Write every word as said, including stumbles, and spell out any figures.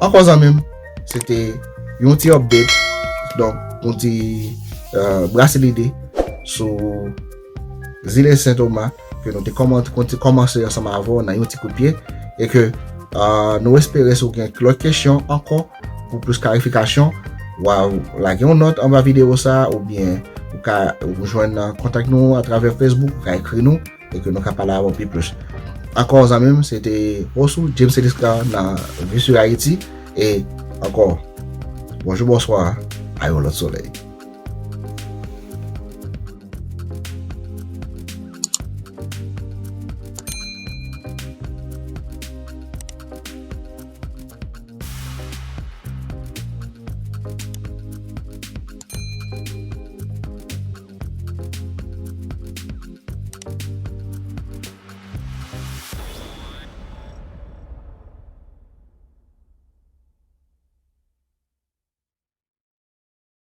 Ankò zanmi m, se te yon ti update, donk yon ti euh, brase lide sou zile Sen Toma ke nou te kòman- kon- te kòmanse ansanm avè w nan yon ti kout pye e ke euh, nou espere si w gen lòt kesyon ankò pou plis klarifikasyon, w a lage yon nòt anba videyo sa oubyen ou ka ou jwenn nan kontak nou atravè Facebook, ou ka ekri nou e ke nou ka pale avè w pi plis. Ankò zanmi m, se te host ou James Eliscar nan Vue sur Haïti e ankò bonjou, bonswa, a yon lòt solèy.